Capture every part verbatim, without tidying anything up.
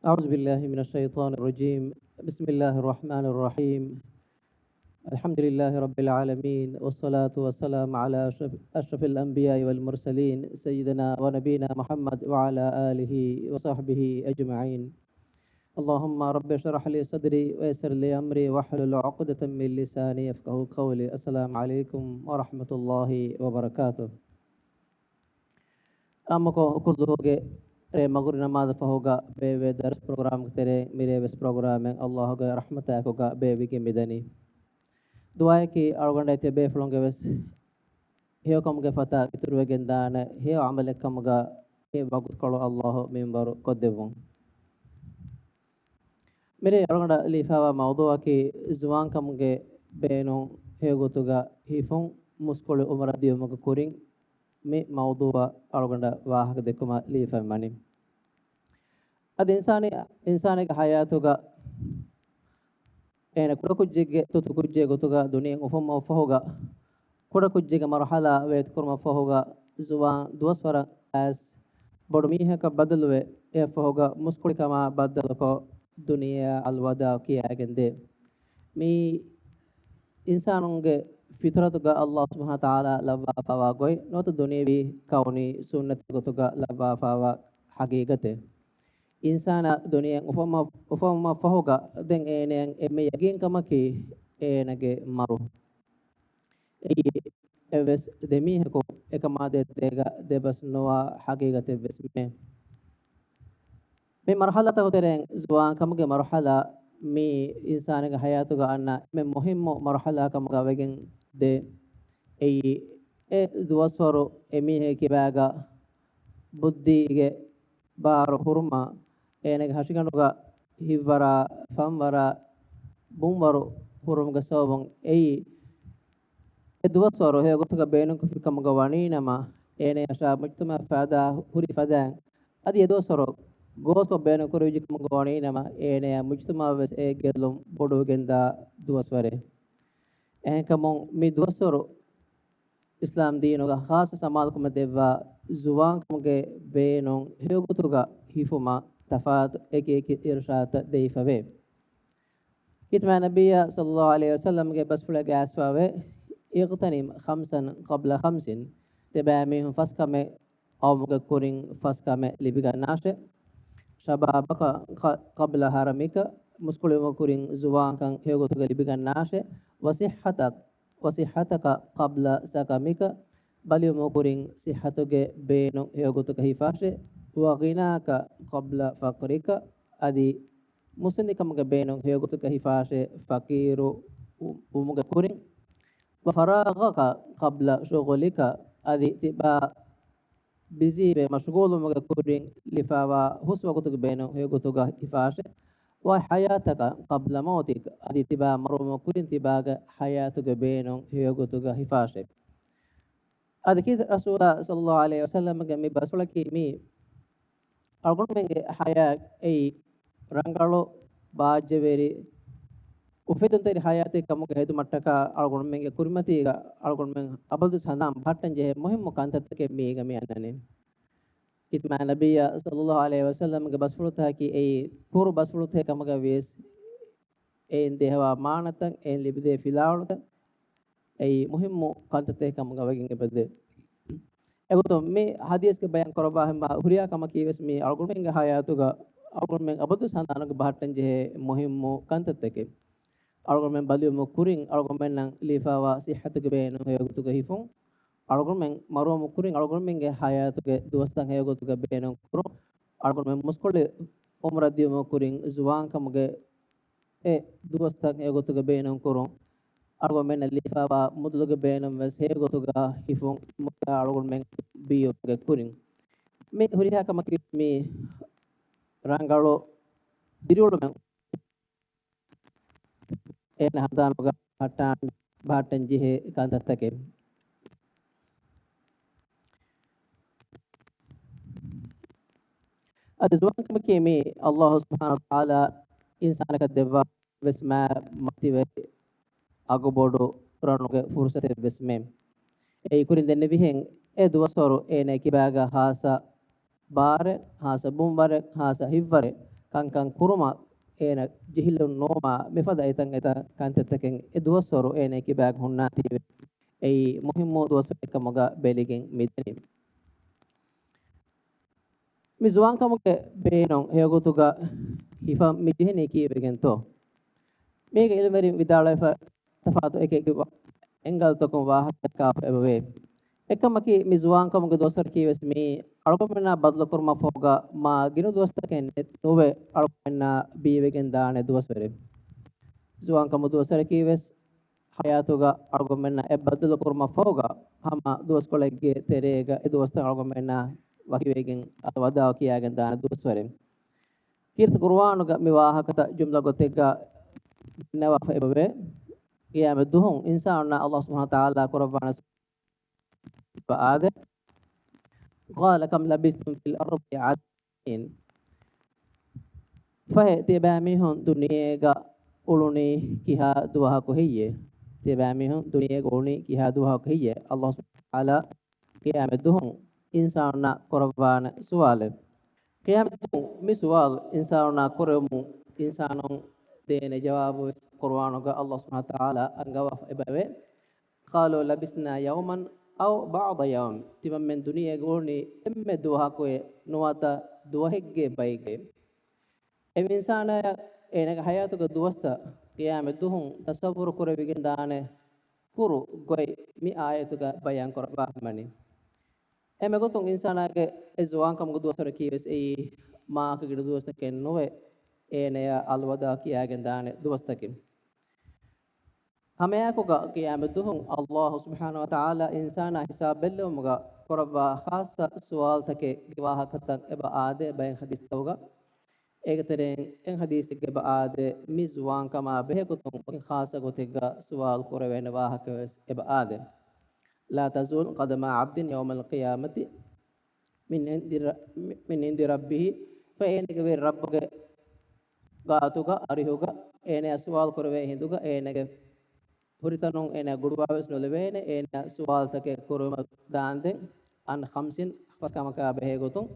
أعوذ بالله من الشيطان الرجيم. بسم الله الرحمن الرحيم. الحمد لله رب العالمين، والصلاة والسلام على أشرف، أشرف الأنبياء والمرسلين، سيدنا ونبينا محمد وعلى آله وصحبه أجمعين. اللهم رب اشرح لي صدري ويسر لي أمري واحلل عقدة من لساني يفقهوا قولي. السلام عليكم ورحمة الله وبركاته. އާއްމުކޮށް ހުކުރު ދުވަހުގެ ރޭ މަގުރި ނަމާދަށް ފަހުގަ ބޭއްވޭ ދަރުސް ޕްރޮގްރާމްގެ ތެރެއިން މިރޭވެސް ޕްރޮގްރާމެއް ﷲ ގެ ރަޙްމަތާއެކުގަ ބޭއްވިގެން މިދަނީ. ދުޢާއަކީ އަޅުގަނޑާއި ތިޔަބޭފުޅުންގެ ވެސް ހެޔޮކަމުގެ ފަތާ އިތުރުވެގެން ދާނެ ހެޔޮ ޢަމަލެއް ކަމުގަ މި ވަގުތުކޮޅު ﷲ މިންވަރު ކޮށްދެއްވުން. މިރޭ އަޅުގަނޑަށް ލީފާވާ މައުޟޫޢަކީ ޒުވާންކަމުގެ ބޭނުން ހެޔޮގޮތުގަ ހިފުން މުސްކުޅި އުމުރަށް ދިޔުމުގެ ކުރިން މި މައުޟޫޢަށް އަޅުގަނޑަށް ވާހަކަ ދެއްކުމަށް ލީފައިން ވަނީ. އަދި އިންސާނީ، އިންސާނެއްގެ ޙަޔާތުގަ އޭނަ ކުޑަކުއްޖެއްގެ ތުތުކުއްޖެއް ގޮތުގަ ދުނިޔެއަށް އުފުންމަށްފަހުގަ، ކުޑަކުއްޖެއްގެ މަރުޙަލާ ވޭތުކުރުމަށްފަހުގަ، ޒުވާން ދުވަސްވަރަށް އައިސް ބޮޑު މީހަކަށް ބަދަލުވެ، އެއަށްފަހުގަ މުސްކުޅިކަމާ ބައްދަލުކޮށް، ދުނިޔެއާ އަލްވަދާޢު ކިޔައިގެން ދޭ. މީ އިންސާނުންގެ ފިޠުރަތުގަ ﷲ ސުބްޙާނަހޫ ވަތަޢާލާ ލައްވާފާވާ ގޮތް ނުވަތަ ދުނިޔެވީ ކައުނީ ސުންނަތެއް ގޮތުގަ ލައްވާފާވާ ޙަޤީޤަތެއް. އިންސާނާ ދުނިޔެއަށް އުފަންމަ-، އުފަންވުމަށްފަހުގަ ދެން އޭނައަށް އެންމެ ޔަގީންކަމަކީ އޭނަގެ މަރު. އެއީ އެއްވެސް ދެމީހަކު އެކަމާ ދޭތެރޭގަ ދެބަސް ނުވާ ޙަޤީޤަތެއްވެސް މެ. މި މަރުޙަލާތަކުގެ ތެރެއިން ޒުވާންކަމުގެ މަރުޙަލާ މީ އިންސާނެއްގެ ޙަޔާތުގަ އަންނަ އެންމެ މުހިއްމު މަރުޙަލާ ކަމުގަ ވެގެން ދޭ. އެއީ އެ ދުވަސްވަރު އެމީހެއްގެ ކިބާގަ ބުއްދީގެ ބާރު ހުރުމާ، އޭނަގެ ހަށިގަނޑުގަ ހިތްވަރާ، ފަންވަރާ، ބުންވަރު ހުރުމުގެ ސަބަބުން އެއީ، އެ ދުވަސްވަރު ހެޔޮގޮތުގަ ބޭނުންކޮށްފި ކަމުގަ ވަނީނަމަ، އޭނަޔަށާ މުޖްތަމަޢަށް ފައިދާ ހުރި ފަދައިން، އަދި އެ ދުވަސްވަރު ގޯސްކޮށް ބޭނުންކުރެވިއްޖެ ކަމުގަ ވަނީނަމަ، އޭނަޔަށް މުޖްތަމަޢަށް ވެސް އެ ގެއްލުން ބޮޑުވެގެންދާ ދުވަސްވަރެއް. އެހެންކަމުން މި ދުވަސްވަރު އިސްލާމް ދީނުގަ ޚާއްޞަ ސަމާލުކަމެއް ދެއްވާ ޒުވާންކަމުގެ ބޭނުން ހެޔޮގޮތުގަ ހިފުމަށް ތަފާތު އެކި އެކި އިރުޝާދުތައް ދެވިފަވޭ. ކީރިތި މާތް ނަބިއްޔާ ޞައްލައްލާހު ޢަލައިހި ވަސައްލަމްގެ ބަސްފުޅެއްގަ އައިސްފަވޭ، "اغْتَنِمْ خَمْسًا قَبْلَ خَمْسٍ." ތިބާމީހުން ފަސް ކަމެއް އައުމުގެ ކުރިން ފަސް ކަމެއް ލިބިގަންނާށޭ. "شَبَابَكَ قَبْلَ هَرَمِكَ." މުސްކުޅިވުމުގެ ކުރިން ޒުވާންކަން ހެޔޮގޮތުގަ ލިބިގަންނާށޭ. "وَصِحَّتَكَ، وَصِحَّتَكَ قَبْلَ سَقَمِكَ." ބަލިވުމުގެ ކުރިން ޞިއްޙަތުގެ ބޭނުން ހެޔޮގޮތުގަ ހިފާށޭ. "وَغِنَاكَ قَبْلَ فَقْرِكَ." އަދި މުއްސަނދިކަމުގެ ބޭނުން ހެޔޮގޮތުގަ ހިފާށޭ، ފަޤީރު ވު-، ވުމުގެ ކުރިން. "وَفَرَاغَكَ قَبْلَ شُغُلِكَ." އަދި ތިބާ ބިޒީވެ މަޝްޣޫލުވުމުގެ ކުރިން ލިބިފައިވާ ހުސް ވަގުތުގެ ބޭނުން ހެޔޮގޮތުގަ ހިފާށޭ. "وَحَيَاتَكَ قَبْلَ مَوْتِكَ." އަދި ތިބާ މަރުވުމުގެ ކުރިން ތިބާގެ ޙަޔާތުގެ ބޭނުން ހެޔޮގޮތުގަ ހިފާށޭ. އަދި ކީރިތި ރަސޫލާ ޞައްލައްލާހު ޢަލައިހި ވަސައްލަމްގެ މި ބަސްފުޅަކީ މީ އަޅުގަނޑުމެންގެ ޙަޔާތް އެއީ ރަނގަޅު، ބާއްޖަވެރި، އުފެދުންތެރި ޙަޔާތެއް ކަމުގަ ހެދުމަށްޓަކާ އަޅުގަނޑުމެންގެ ކުރިމަތީގަ އަޅުގަނޑުމެން އަބަދު ހަނދާން ބަހައްޓަން ޖެހޭ މުހިއްމު ކަންތައްތަކެއް މީގަ މި އަންނަނީ. ކީރިތި މާތް ނަބިއްޔާ ޞައްލައްލާހު ޢަލައިހި ވަސައްލަމްގެ ބަސްފުޅުތަކަކީ އެއީ ކުރު ބަސްފުޅުތަކެއް ކަމުގަ ވިޔަސް، އެއިން ދޭހަވާ މާނަތައް، އެއިން ލިބިދޭ ފިލާވަޅުތައް، އެއީ މުހިއްމު ކަންތައްތަކެއް ކަމުގަ ވެގެން އެބަދޭ. އެގޮތުން މި ޙަދީޘްގެ ބަޔާން ކުރައްވާ ހަމަ ހުރިހާ ކަމަކީ ވެސް މީ އަޅުގަނޑުމެންގެ ޙަޔާތުގަ އަޅުގަނޑުމެން އަބަދު ހަނދާނުގަ ބަހައްޓަން ޖެހޭ މުހިއްމު ކަންތައްތަކެއް. އަޅުގަނޑުމެން ބަލިވުމުގެ ކުރިން އަޅުގަނޑުމެންނަށް ލިބިފައިވާ ޞިއްޙަތުގެ ބޭނުން ހެޔޮގޮތުގަ ހިފުން. އަޅުގަނޑުމެން މަރުވުމުގެ ކުރިން އަޅުގަނޑުމެންގެ ޙަޔާތުގެ ދުވަސްތައް ހެޔޮގޮތުގަ ބޭނުން ކުރުން. އަޅުގަނޑުމެން މުސްކުޅި އުމުރަށް ދިޔުމުގެ ކުރިން ޒުވާންކަމުގެ އެ ދުވަސްތައް ހެޔޮގޮތުގަ ބޭނުން ކުރުން. އަޅުގަނޑުމެންނަށް ލިބިފައިވާ މުދަލުގެ ބޭނުން ވެސް ހެޔޮގޮތުގަ ހިފުން އަޅުގަނޑުމެން ބިޔުމުގެ ކުރިން. މި ހުރިހާ ކަމަކީ މި ރަނގަޅު ދިރިއުޅުމެއް އޭނަ ހަނދާނުގަ ހައްޓާން ބަހައްޓަން ޖެހޭ ކަންތައްތަކެއް. އަދި ޒުވާންކަމަކީ މީ ﷲ ސުބްޙާނަހޫ ވަތަޢާލާ އިންސާނަކަށް ދެއްވާ ވެސް މާ މަތިވެރި އަގުބޮޑު ކުރަނުގެ ފުރުސަތެއް ވެސް މެ. އެއީ ކުރިން ދެންނެވިހެން އެ ދުވަސްވަރު އޭނަ ކިބާގަ ހާސަ ބާރެއް، ހާސަ ބުންވަރެއް، ހާސަ ހިތްވަރެއް، ކަންކަން ކުރުމަށް އޭނަ ޖެހިލުން ނުވުމާ، މިފަދަ އެތައް އެތައް ކަންތައްތަކެއް އެ ދުވަސްވަރު އޭނަ ކިބާގަ ހުންނާތީވެ، އެއީ މުހިއްމު ދުވަސްވަރެއްކަމުގަ ބެލިގެން މިދަނީ. މި ޒުވާންކަމުގެ ބޭނުން ހެޔޮގޮތުގަ ހިފަން މި ޖެހެނީ ކީއްވެގެންތޯ؟ މީގެ އިލްމުވެރިން ވިދާޅުވެފަ ތަފާތު އެކެއްގެ ވަ-، އެންގަލްތަކުން ވާހަކަ ދައްކާފަ އެބަވޭ. އެކަމަކީ، މި ޒުވާންކަމުގެ ދުވަސްވަރަކީވެސް މިއީ އަޅުގަނޑުމެންނާ ބަދަލުކުރުމަށްފަހުގަ މާ ގިނަ ދުވަސްތަކެއް ނެތް ނުވެ އަޅުގަނޑުމެންނާ ބީވެގެން ދާނެ ދުވަސްވަރެއް. ޒުވާންކަމު ދުވަސްވަރަކީވެސް ހަޔާތުގަ އަޅުގަނޑުމެންނަށް އެ ބައްދަލުކުރުމަށްފަހުގަ ހަމަ ދުވަސްކޮޅެއްގެ ތެރޭގަ އެ ދުވަސްތައް އަޅުގަނޑުމެންނާ ވަކިވެގެން އަލްވަދާޢު ކިޔާގެން ދާނެ ދުވަސްވަރެއް. ކީރިތި ޤުރުއާނުގަ މި ވާހަކަތައް ޖުމްލަ ގޮތެއްގަ ގެންނަވާފަ އެބަވޭ. ޤިޔާމަތް ދުވަހު އިންސާނުންނަށް ﷲ ސުބްޙާނަހޫ ވަތަޢާލާ ކުރައްވާނެ ސުވާލެއް އާދެ، قال كم لبثتم في الأرض عدد سنين. ފަހެ ތިޔަބައިމީހުން ދުނިޔޭގަ އުޅުނީ ކިހާ ދުވަހަކު ހެއްޔޭ؟ ތިޔަބައިމީހުން ދުނިޔޭގަ އުޅުނީ ކިހާ ދުވަހަކު ހެއްޔޭ؟ ﷲ ސުބްޙާނަހޫ ވަތަޢާލާ ޤިޔާމަތް ދުވަހު އިންސާނުންނާ ކުރައްވާނެ ސުވާލެއް. ޤިޔާމަތް ދުވަހު މި ސުވާލު އިންސާނުންނާ ކުރެވުމުން އިންސާނުން ދޭނެ ޖަވާބުވެސް ޤުރުއާނުގަ ﷲ ސުބްޙާނަހޫ ވަތަޢާލާ އަންގަވާފަ އެބައެވެ. قالوا لبثنا يوما أو بعض يوم. ތިމަންމެން ދުނިޔޭގަ އުޅުނީ އެންމެ ދުވަހަކުއެއް ނުވަތަ ދުވަހެއްގެ ބައެއްގެ. އެ އިންސާނާޔަށް އޭނަގެ ހަޔާތުގެ ދުވަސްތައް ޤިޔާމަތް ދުވަހުން ތަޞައްވުރު ކުރެވިގެން ދާނެ ކުރު ގޮތް މި އާޔަތުގަ ބަޔާން ކުރައްވާފަ މިވަނީ. އެމެގޮތުން އިންސާނާގެ އެ ޒުވާންކަމުގެ ދުވަސްވަރަކީވެސް އެއީ މާކަ ގިނަ ދުވަސްތަކެއް ނުވެ، އޭނަޔާ އަލްވަދާޢު ކިޔާގެން ދާނެ ދުވަސްތަކެއް. ހަމައެއާއެކުގަ ޤިޔާމަތް ދުވަހު ﷲ ސުބްޙާނަހޫ ވަތަޢާލާ އިންސާނާ ހިސާބު ބެއްލެވުމުގަ ކުރައްވާ ޚާއްޞަ ސުވާލުތަކެއްގެ ވާހަކަތައް އެބަ އާދޭ ބައެއް ޙަދީޘްތަކުގަ. އޭގެ ތެރެއިން އެއް ޙަދީޘެއްގަ އެބަ އާދޭ، މި ޒުވާންކަމާ ބެހޭގޮތުން ވަކި ޚާއްޞަ ގޮތެއްގަ ސުވާލު ކުރެވޭނެ ވާހަކަވެސް އެބަ އާދޭ. لا تزول قدما عبد يوم القيامة من عند ر-، من عند ربه، ފައޭނަގެ ވެރި ރައްބުގެ ގާތުގަ އަރިހުގަ އޭނަޔާ ސުވާލު ކުރެވޭ ހިނދުގަ އޭނަގެ ހުރިތަނުން އޭނަ ގުޑުވާވެސް ނުލެވޭނެ، އޭނަ ސުވާލުތަކެއް ކުރުމަށް ދާންދެން، عن خمس، ފަސް ކަމަކާ ބެހޭގޮތުން،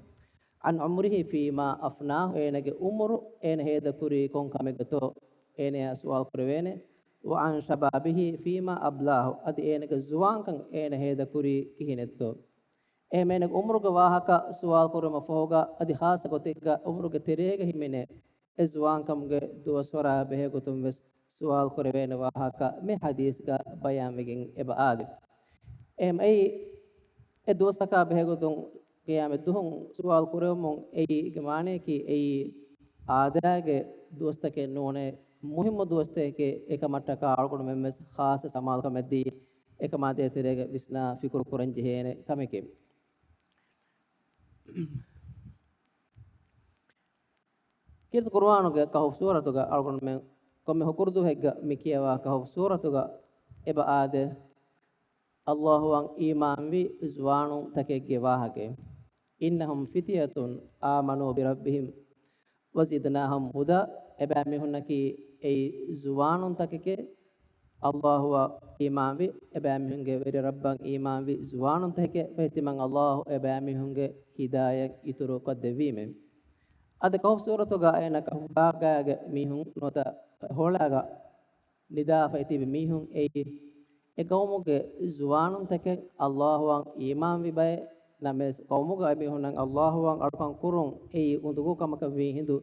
عن عمره فيما أفناه، އޭނަގެ އުމުރު އޭނަ ހޭދަކުރީ ކޮން ކަމެއްގަތޯ އޭނަޔާ ސުވާލު ކުރެވޭނެ، وعن شبابه فيما أبلاه، އަދި އޭނަގެ ޒުވާންކަން އޭނަ ހޭދަކުރީ ކިހިނެއްތޯ. އެހެން އޭނަގެ އުމުރުގެ ވާހަކަ ސުވާލު ކުރުމަށް ފަހުގަ އަދި ޚާއްޞަ ގޮތެއްގަ އުމުރުގެ ތެރޭގަ ހިމެނޭ އެ ޒުވާންކަމުގެ ދުވަސްވަރާ ބެހޭގޮތުން ވެސް ސުވާލު ކުރެވޭނެ ވާހަކަ މި ޙަދީޘްގަ ބަޔާންވެގެން އެބަ އާދެ. އެހެން އެއީ އެ ދުވަސްތަކާ ބެހޭގޮތުން ޤިޔާމަތް ދުވަހު ސުވާލު ކުރެވުމުން އެއީގެ މާނަޔަކީ އެއީ އާދައިގެ ދުވަސްތަކެއް ނޫނޭ، މުހިއްމު ދުވަސްތަކެކޭ. އެކަމަށްޓަކާ އަޅުގަނޑުމެން ވެސް ޚާއްޞަ ސަމާލުކަމެއްދީ އެކަމާ ދޭތެރޭގަ ވިސްނާ ފިކުރު ކުރަން ޖެހޭނެ ކަމެކޭ. ކީރިތި ޤުރުއާނުގެ ކަހުފް ސޫރަތުގަ އަޅުގަނޑުމެން ކޮންމެ ހުކުރުދުވަހެއްގަ މި ކިޔަވާ ކަހުފް ސޫރަތުގަ އެބަ އާދެ، ﷲ އަށް އީމާންވި ޒުވާނުން ތަކެއްގެ ވާހަކައެއް. إنهم فتية آمنوا بربهم وزدناهم هدى، އެބައިމީހުންނަކީ އެއީ ޒުވާނުން ތަކެކޭ، ﷲ އަށް އީމާންވި، އެބައިމީހުންގެ ވެރި ރައްބަށް އީމާންވި ޒުވާނުން ތަކެކޭ، ފަހެތިމަން ﷲ އެބައިމީހުންގެ ހިދާޔަތް އިތުރު ކޮށްދެއްވީމޭ. އަދި ކަހުފް ސޫރަތުގަ އޭނަ ކަހުފާގާގެ މީހުން ނުވަތަ ހޮޅާގަ ނިދާފައިތިބި މީހުން އެއީ، އެ ޤައުމުގެ ޒުވާނުންތަކެއް ﷲ އަށް އީމާންވި ބައެއް. ނަމަވެސް، ޤައުމުގަ އެމީހުންނަށް ﷲ އަށް އަޅުކަން ކުރުން އެއީ އުނދަގޫ ކަމަކަށް ވީ ހިނދު،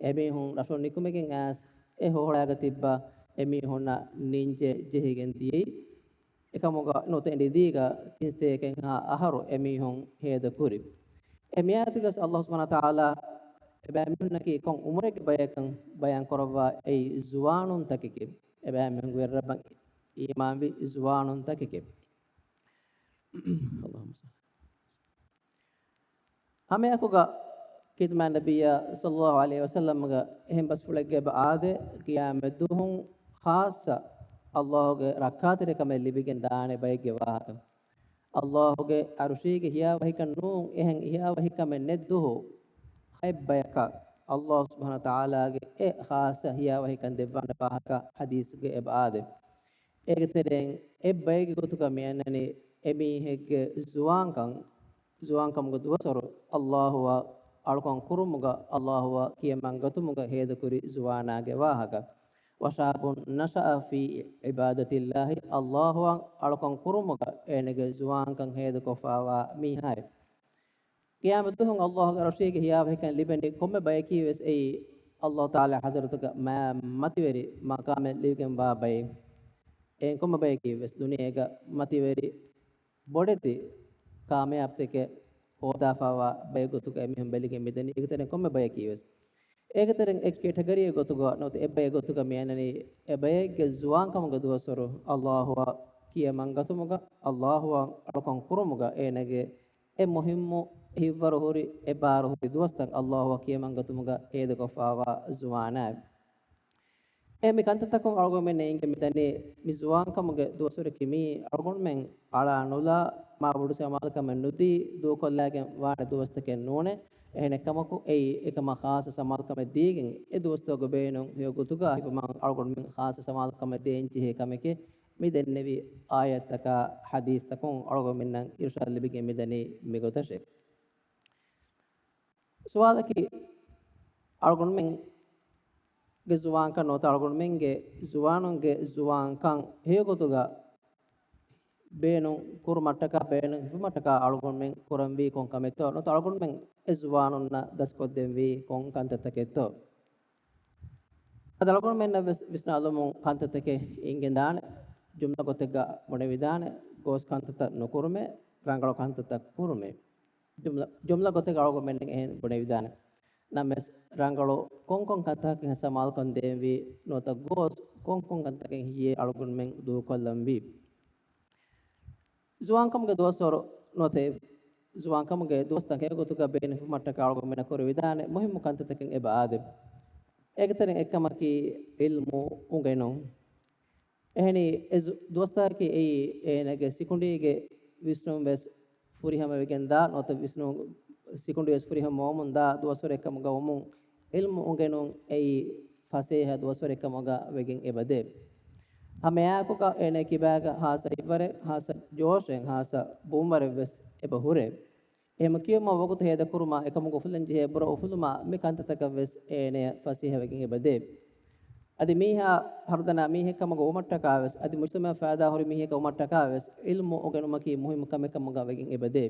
އެމީހުން ރަށުން ނިކުމެގެން އައިސް، އެ ހޮހޮޅާގަ ތިއްބާ އެމީހުންނަށް ނިންޖެއް ޖެހިގެން ދިޔައީ. އެކަމުގަ ނުވަތަ އެނޑިދީގަ ތިންސަތޭކައެއްހާ އަހަރު އެމީހުން ހޭދަކުރި. އެ މިއާޔަތުގަސް ﷲ ސުބްޙާނަހޫ ވަތަޢާލާ އެބައިމީހުންނަކީ ކޮން އުމުރެއްގެ ބަޔަކަށް ބަޔާން ކުރައްވާ އެއީ ޒުވާނުން ތަކެކޭ. އެބައިމީހުންގެ ވެރި ރައްބަށް އީމާންވި ޒުވާނުން ތަކެކޭ. ހަމައެއާއެކުގަ ކީރިތި މާތް ނަބިއްޔާ ޞައްލައްލާހު ޢަލައިހި ވަސައްލަމްގެ އެހެން ބަސްފުޅެއްގަ އެބަ އާދޭ، ޤިޔާމަތް ދުވަހު ޚާއްޞަ ﷲ ގެ ރައްކާތެރިކަމެއް ލިބިގެން ދާނެ ބައެއްގެ ވާހަކަ. ﷲ ގެ ޢަރުޝީގެ ހިޔާވަހިކަން ނޫން އެހެން ހިޔާވަހިކަމެއް ނެތް ދުވަހު ހަތް ބަޔަކަށް ﷲ ސުބްޙާނަހޫ ވަތަޢާލާގެ އެ ޚާއްޞަ ހިޔާވަހިކަން ދެއްވާނެ ވާހަކަ ޙަދީޘްގަ އެބަ އާދޭ. އޭގެ ތެރެއިން އެއް ބައެއްގެ ގޮތުގަ މިއަންނަނީ އެމީހެއްގެ ޒުވާންކަން، ޒުވާންކަމުގެ ދުވަސްވަރު ﷲ އަށް އަޅުކަން ކުރުމުގަ، އައްލާހުއަށް ކިޔަމަންގަތުމުގަ ހޭދަކުރި ޒުވާނާގެ ވާހަކަ. وشاب نشأ في عبادة الله، އައްލާހުއަށް އަޅުކަން ކުރުމުގަ އޭނަގެ ޒުވާންކަން ހޭދަކޮށްފާވާ މީހާއެއް. ޤިޔާމަތްދުވަހު އައްލާހުގެ ޢަރުޝީގެ ހިޔާވަހިކަން ލިބެނީ ކޮންމެ ބަޔަކީވެސް އެއީ އައްލާހު ތަޢާލާ ޙަޟްރަތުގަ މާ މަތިވެރި މަޤާމެއް ލިބިގެންވާ ބައެއް. އެހެން ކޮންމެ ބަޔަކީވެސް ދުނިޔޭގަ މަތިވެރި ބޮޑެތި ކާމިޔާބުތަކެއް ހޯދާފާވާ ބައެއް ގޮތުގަ އެމީހުން ބެލިގެން މިދަނީ. އޭގެތެރެއިން ކޮންމެ ބަޔަކީވެސް، އޭގެތެރެއިން އެއް ކެޓަގަރީއެއް ގޮތުގަ ނުވަތަ އެއް ބައެއް ގޮތުގަ މިއަންނަނީ، އެ ބައެއްގެ ޒުވާންކަމުގެ ދުވަސްވަރު އައްލާހުއަށް ކިޔަމަންގަތުމުގަ، އައްލާހުއަށް އަޅުކަން ކުރުމުގަ އޭނަގެ އެ މުހިއްމު ހިތްވަރު ހުރި، އެ ބާރު ހުރި ދުވަސްތައް އައްލާހުއަށް ކިޔަމަންގަތުމުގަ ހޭދަކޮށްފާވާ ޒުވާނާއެއް. އެ މި ކަންތައްތަކުން އަޅުގަނޑުމެން އެނގިގެން މިދަނީ، މި ޒުވާންކަމުގެ ދުވަސްވަރަކީ މީ އަޅުގަނޑުމެން އަޅާ ނުލާ، މާ ބޮޑު ސަމާލުކަމެއް ނުދީ ދޫކޮށްލާގެން ވާނެ ދުވަސްތަކެއް ނޫނޭ. އެހެނެއްކަމަކު އެއީ އެކަމަށް ޚާއްޞަ ސަމާލުކަމެއް ދީގެން، އެ ދުވަސްތަކުގެ ބޭނުން ހެޔޮ ގޮތުގަ ހިފުމަށް އަޅުގަނޑުމެން ޚާއްޞަ ސަމާލުކަމެއް ދޭންޖެހޭ ކަމެކޭ، މި ދެންނެވި އާޔަތްތަކާ ޙަދީޘްތަކުން އަޅުގަނޑުމެންނަށް އިރުޝާދު ލިބިގެން މިދަނީ މިގޮތަށޭ. ސުވާލަކީ، އަޅުގަނޑުމެންގެ ޒުވާންކަން ނުވަތަ އަޅުގަނޑުމެންގެ ޒުވާނުންގެ ޒުވާންކަން ހެޔޮގޮތުގަ ބޭނުން ކުރުމަށްޓަކާ، ބޭނުން ހިފުމަށްޓަކާ އަޅުގަނޑުމެން ކުރަންވީ ކޮން ކަމެއްތޯ؟ ނުވަތަ އަޅުގަނޑުމެން އެ ޒުވާނުންނަށް ދަސްކޮށްދެންވީ ކޮން ކަންތައްތަކެއްތޯ؟ އަދި އަޅުގަނޑުމެންނަށް ވެސް ވިސްނާލުމުން ކަންތައްތަކެއް އެނގެންދާނެ. ޖުމްލަ ގޮތެއްގަ ބުނެވިދާނެ، ގޯސް ކަންތައްތައް ނުކުރުމޭ، ރަނގަޅު ކަންތައްތައް ކުރުމޭ. ޖުމްލަ، ޖުމްލަ ގޮތެއްގަ އަޅުގަނޑުމެންނަށް އެހެން ބުނެވިދާނެ. ނަމަވެސް، ރަނގަޅު ކޮންކޮން ކަންތަކަކަށް ސަމާލުކަން ދޭންވީ، ނުވަތަ ގޯސް ކޮންކޮން ކަންތަކަކަށް ހިޔޭ އަޅުގަނޑުމެން ދޫކޮށްލަންވީ. ޒުވާންކަމުގެ ދުވަސްވަރު ނުވަތަ ޒުވާންކަމުގެ ދުވަސްތައް ހެޔޮގޮތުގަ ބޭނުންހިފުމަށްޓަކާ އަޅުގަނޑުމެންނަށް ކުރެވިދާނެ މުހިއްމު ކަންތައްތަކެއް އެބަ އާދެ. އޭގެތެރެއިން އެއްކަމަކީ ޢިލްމު އުނގެނުން. އެހެނީ އެ ޒު-، ދުވަސްތަކަކީ އެއީ އޭނަގެ ސިކުނޑީގެ ވިސްނުން ވެސް ފުރިހަމަވެގެންދާ، ނުވަތަ ވިސްނުން، ސިކުނޑި ވެސް ފުރިހަމަވަމުންދާ ދުވަސްވަރެއްކަމުގަ ވުމުން، ޢިލްމު އުނގެނުން އެއީ ފަސޭހަ ދުވަސްވަރެއްކަމުގަ ވެގެން އެބަދޭ. ހަމައެއާއެކުގަ އޭނަ ކިބާގަ ހާސަ ހިތްވަރެއް، ހާސަ ޖޯޝެއް، ހާސަ ބުންވަރެއް ވެސް އެބަ ހުރޭ. އެހެން ކިޔުމަށް ވަގުތު ހޭދަކުރުމަށް އެކަމަކު އުފުލަންޖެހޭ ބުރަ އުފުލުމަށް މި ކަންތައްތަކަށް ވެސް އޭނަޔަށް ފަސޭހަވެގެން އެބަދޭ. އަދި މީހާ ހަރުދަނާ މީހެއްކަމުގަ ވުމަށްޓަކާ ވެސް، އަދި މުޖްތަމަޢަށް ފައިދާ ހުރި މީހެއްކަމުގަ ވުމަށްޓަކާ ވެސް، ޢިލްމު އުނގެނުމަކީ މުހިއްމު ކަމެއް ކަމުގަ ވެގެން އެބަދޭ.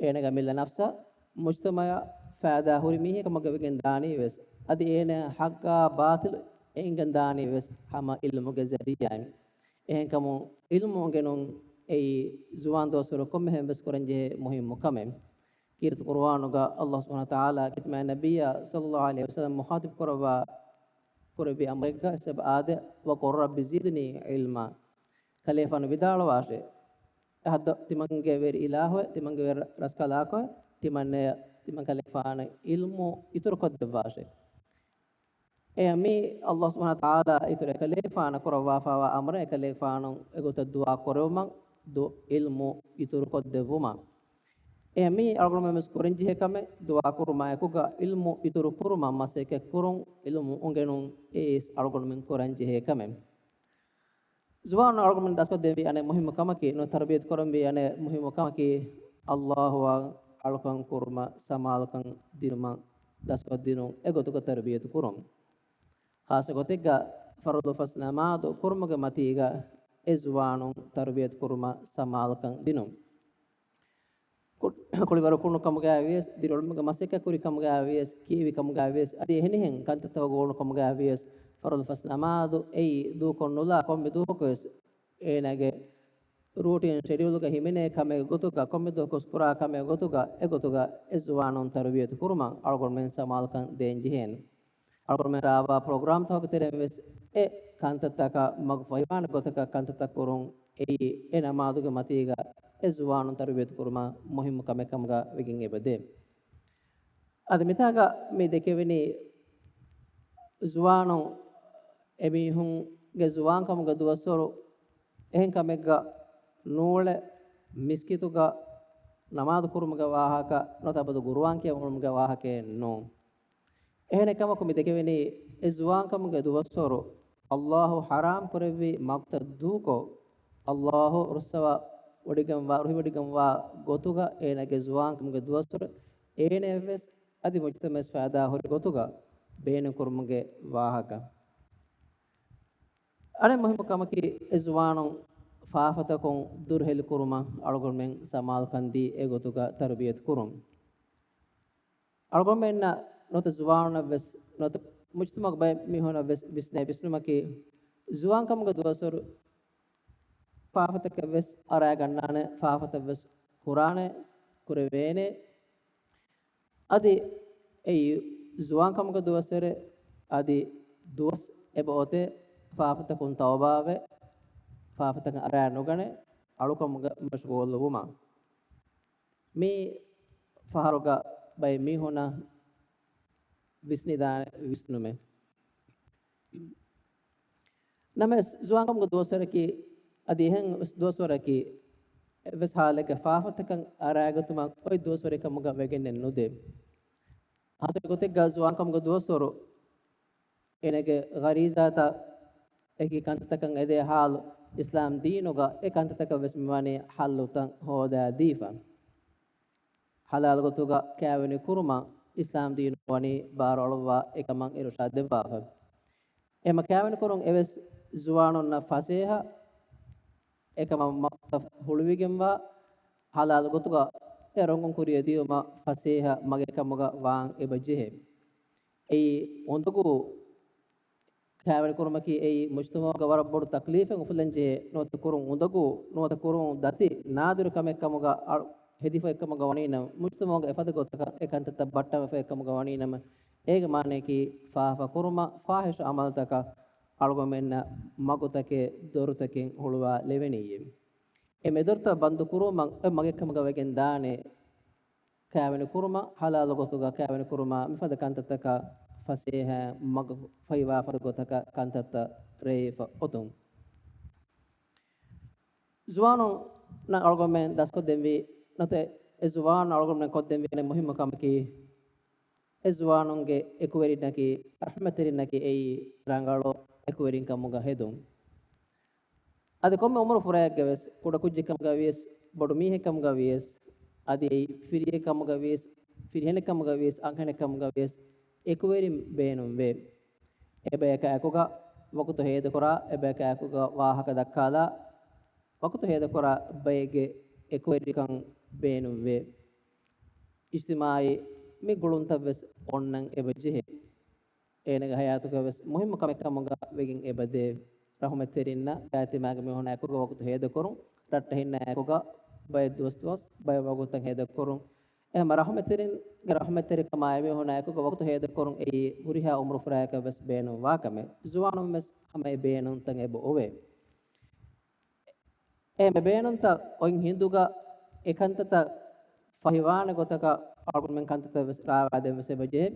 އޭނަގެ އަމިއްލަ ނަފްސަށް މުޖްތަމަޢަށް ފައިދާ ހުރި މީހެއް ކަމަށް ވެގެން ދާނީ ވެސް، އަދި އޭނަ ޙައްޤާ ބާޠިލު އެނގެން ދާނީ ވެސް ހަމަ ޢިލްމުގެ ޒަރީޢާއިން. އެހެންކަމުން ޢިލްމު އުނގެނުން އެއީ ޒުވާން ދުވަސްވަރު ކޮންމެހެން ވެސް ކުރަންޖެހޭ މުހިއްމު ކަމެއް. ކީރިތި ޤުރުއާނުގަ ﷲ ސުބްޙާނަހޫ ވަތަޢާލާ ޚިތާބަށް ނަބިއްޔާ ޞައްލައްލާހު ޢަލައިހި ވަސައްލަމަ މުޚާޠިބު ކުރައްވާ، ކުރެއްވި އަމުރެއްގަ އެސަބަ އާދެ، "وقل رب زدني علما." ކަލޭފާނު ވިދާޅުވާށޭ، އެ ހައްދަ ތިމަންގެ ވެރި އިލާހުއެއް، ތިމަންގެ ވެރި ރަސްކަލާކޮއެއް، ތިމަންނަޔަށް ތިމަން ކަލޭފާނަށް ޢިލްމު އިތުރުކޮށްދެއްވާށޭ. އެ މީ ﷲ ސުބްޙާނަހޫ ވަތަޢާލާ އިތުރު އެކަލޭފާނަށް ކުރައްވާފާވާ އަމުރެއް، އެކަލޭފާނު އެގޮތަށް ދުޢާ ކުރެވުމަށް، ދު-، ޢިލްމު އިތުރުކޮށްދެއްވުމަށް. އެ މީ އަޅުގަނޑުމެން ވެސް ކުރަންޖެހޭ ކަމެއް، ދުޢާ ކުރުމާ އެކުގަ ޢިލްމު އިތުރު ކުރުމަށް މަސައްކަތް ކުރުން، ޢިލްމު އުނގެނުން އެއީ އަޅުގަނޑުމެން ކުރަންޖެހޭ ކަމެއް. ޒުވާނުން އަޅުގަނޑުމެން ދަސްކޮށްދެންވީ އަނެއް މުހިއްމު ކަމަކީ، ނުވަތަ ތަރުބިޔަތު ކުރަންވީ އަނެއް މުހިއްމު ކަމަކީ، ﷲ އަށް އަޅުކަން ކުރުމަށް، ސަމާލުކަން ދިނުމަށް ދަސްކޮށްދިނުން، އެގޮތުގަ ތަރުބިޔަތު ކުރުން. ޚާއްޞަ ގޮތެއްގަ ފަރުޟު ފަސް ނަމާދު ކުރުމުގެ މަތީގަ އެ ޒުވާނުން ތަރުބިޔަތު ކުރުމަށް ސަމާލުކަން ދިނުން. ކު-، ކުޅިވަރު ކުނުކަމުގައި ވިޔަސް، ދިރިއުޅުމުގެ މަސައްކަތް ކުރި ކަމުގައި ވިޔަސް، ކިޔެވި ކަމުގައި ވިޔަސް، އަދި އެހެނިހެން ކަންތައްތަކުގަ ގޮވުނު ކަމުގައި ވިޔަސް، ފަރުޟު ފަސް ނަމާދު އެއީ ދޫކޮށް ނުލާ ކޮންމެ ދުވަހަކު ވެސް އޭނާގެ ރޫޓީން ޝެޑިއުލްގަ ހިމެނޭ ކަމެއް ގޮތުގަ، ކޮންމެ ދުވަހަކު ވެސް ކުރާ ކަމެއް ގޮތުގަ، އެގޮތުގަ އެ ޒުވާނުން ތަރުބިޔަތު ކުރުމަށް އަޅުގަނޑުމެން ސަމާލުކަން ދޭން ޖެހޭނެ. އަޅުގަނޑުމެން ރާވާ ޕްރޮގްރާމްތަކުގެ ތެރެއިން ވެސް އެ ކަންތައްތަކަށް މަގުފަހިވާނެ ގޮތަކަށް ކަންތައްތައް ކުރުން އެއީ އެ ނަމާދުގެ މަތީގަ އެ ޒުވާނުން ތަރުބިޔަތު ކުރުމަށް މުހިއްމު ކަމެއް ކަމުގަ ވެގެން އެބަދޭ. އަދި މިތާގަ މި ދެކެވެނީ ޒުވާނުން އެމީހުންގެ ޒުވާންކަމުގެ ދުވަސްވަރު އެހެން ކަމެއްގަ ނޫޅެ މިސްކިތުގަ ނަމާދު ކުރުމުގެ ވާހަކަ ނުވަތަ އަބަދު ޤުރުއާން ކިޔަވުމުގެ ވާހަކައެއް ނޫން. އެހެނެއް ކަމަކު މި ދެކެވެނީ އެ ޒުވާންކަމުގެ ދުވަސްވަރު ﷲ ޙަރާމް ކުރެއްވި މަގުތައް ދޫކޮށް، ﷲ ރުއްސަވަ ވޮޑިގެންވާ، ރުހިވޮޑިގެންވާ ގޮތުގަ އޭނާގެ ޒުވާންކަމުގެ ދުވަސްވަރު އޭނައަށްވެސް އަދި މުޖްތަމަޢަށް ފައިދާ ހުރި ގޮތުގަ ބޭނުންކުރުމުގެ ވާހަކަ. އަނެއް މުހިއްމު ކަމަކީ، އެ ޒުވާނުން ފާފަތަކުން ދުރުހެލިކުރުމަށް އަޅުގަނޑުމެން ސަމާލުކަން ދީ އެގޮތުގަ ތަރުބިޔަތު ކުރުން. އަޅުގަނޑުމެންނަށް ނުވަތަ ޒުވާނުންނަށްވެސް ނުވަތަ މުޖްތަމަޢުގެ ބައެއް މީހުންނަށްވެސް ވިސްނޭ ވިސްނުމަކީ، ޒުވާންކަމުގެ ދުވަސްވަރު ފާފަތަކެއްވެސް އަރާގަންނާނެ، ފާފަތައްވެސް ކުރާނެ، ކުރެވޭނެ. އަދި އެއީ ޒުވާންކަމުގެ ދުވަސްވަރެއް، އަދި ދުވަސް އެބައޮތޭ ފާފަތަކުން ތައުބާވެ، ފާފަތަކަށް އަރާ ނުގަނެ، އަޅުކަމުގަ މަޝްޣޫލުވުމަށް. މީ ފަހަރުގަ ބައެއް މީހުނަށް ވިސްނިދާނެ ވިސްނުމެއް. ނަމަވެސް، ޒުވާންކަމުގެ ދުވަސްވަރަކީ، އަދި އެހެން ދުވަސްވަރަކީ، އެއްވެސް ހާލެއްގަ ފާފަތަކަށް އަރާގަތުމަށް އޮތް ދުވަސްވަރެއް ކަމުގަ ވެގެންނެއް ނުދޭ. ހާސް ގޮތެއްގަ ޒުވާންކަމުގެ ދުވަސްވަރު އޭނަގެ ޣަރީޒާތައް އެކި ކަންތައްތަކަށް އެދޭ ހާލު، އިސްލާމް ދީނުގަ އެ ކަންތައްތަކަށް ވެސް މިވަނީ ޙައްލުތައް ހޯދާ ދީފަ. ޙަލާލު ގޮތުގަ ކައިވެނި ކުރުމަށް އިސްލާމް ދީނު ވަނީ ބާރު އަޅުއްވާ އެކަމަށް އިރުޝާދު ދެއްވާފަ. އެހެން ކައިވެނި ކުރުން އެވެސް ޒުވާނުންނަށް ފަސޭހަ އެކަމަށް މަގުތައް ހުޅުވިގެންވާ، ޙަލާލު ގޮތުގަ އެ ރޮނގުން ކުރިއަށް ދިޔުމަށް ފަސޭހަ މަގެއް ކަމުގަ ވާން އެބަ ޖެހޭ. އެއީ އުނދަގޫ ކައިވެނި ކުރުމަކީ އެއީ މުޖްތަމަޢުގަ ވަރަށް ބޮޑު ތަކްލީފެއް އުފުލަން ޖެހޭ. ނުވަތަ ކުރުން އުނދަގޫ، ނުވަތަ ކުރުން ދަތި ނާދިރު ކަމެއް ކަމުގަ އަޅު-، ހެދިފައި ކަމުގަ ވަނީ ނަމަ، މުޖްތަމަޢުގަ އެފަދަ ގޮތަކަށް އެ ކަންތައްތައް ބައްޓަވެފައި ކަމުގަ ވަނީ ނަމަ، އޭގެ މާނަޔަކީ ފާފަ ކުރުމަށް، ފާޙިޝް ޢަމަލުތަކަށް އަޅުގަނޑުމެންނަށް މަގުތަކެއް، ދޮރުތަކެއް ހުޅުވާލެވެނީއޭ. އެ މެދުރުތައް ބަންދު ކުރުމަށް އޮތް މަގެއް ކަމުގަ ވެގެން ދާނެ. ކައިވެނި ކުރުމަށް، ޙަލާލު ގޮތުގަ ކައިވެނި ކުރުމަށް މިފަދަ ކަންތައްތަކަށް ފަސޭހަ މަގު ފަހިވާ ފަދަ ގޮތަކަށް ކަންތައްތައް ރޭވިފަ އޮތުން. ޒުވާނުންނަށް އަޅުގަނޑުމެން ދަސްކޮށްދެންވީ، ނުވަތަ އެ ޒުވާނުން އަޅުގަނޑުމެން ކޮށްދެންވީ އަނެއް މުހިއްމު ކަމަކީ، އެ ޒުވާނުންގެ އެކުވެރިންނަކީ، ރަޙްމަތްތެރިންނަކީ އެއީ ރަނގަޅު އެކުވެރިން ކަމުގަ ހެދުން. އަދި ކޮންމެ އުމުރު ފުރައެއްގަ ވެސް، ކުޑަކުއްޖެއް ކަމުގަ ވިޔަސް، ބޮޑު މީހެއް ކަމުގަ ވިޔަސް، އަދި އެއީ ފިރިއެއް ކަމުގަ ވިޔަސް، ފިރިހެނެއް ކަމުގަ ވިޔަސް، އަންހެނެއް ކަމުގަ ވިޔަސް، އެކުވެރިން ބޭނުންވޭ. އެބަޔަކާ އެކުގަ ވަގުތު ހޭދަކުރާ، އެބަޔަކާ އެކުގަ ވާހަކަ ދައްކާލާ، ވަގުތު ހޭދަކުރާ ބައެއްގެ އެކުވެރިކަން ބޭނުންވޭ. އިޖްތިމާޢީ މި ގުޅުންތައް ވެސް އޮންނަން އެބަ ޖެހޭ. އޭނަގެ ޙަޔާތުގަ ވެސް މުހިއްމު ކަމެއް ކަމުގަ ވެގެން އެބަދޭ. ރަޙުމަތްތެރިންނަށް އިޖްތިމާޢީ މީހުންނާ އެކުގަ ވަގުތު ހޭދަކުރުން، ރައްޓެހިންނާ އެކުގަ ބައެއް ދުވަސް ދުވަސް ބައެއް ވަގުތުތައް ހޭދަކުރުން. އެހެން ރަޙުމަތްތެރިންގެ ރަޙުމަތްތެރިކަމާ އެމީހުންނާ އެކުގަ ވަގުތު ހޭދަކުރުން އެއީ ހުރިހާ އުމުރު ފުރައަކަށް ވެސް ބޭނުންވާ ކަމެއް. ޒުވާނުން ވެސް ހަމަ އެ ބޭނުންތައް އެބަ އޮވޭ. އެ މެ ބޭނުންތައް އޮތް ހިނދުގަ އެ ކަންތައްތައް ފަހިވާނެ ގޮތަކަށް އަޅުގަނޑުމެން ކަންތައްތައް ވެސް ރާވާދޭން ވެސް އެބަ ޖެހޭ.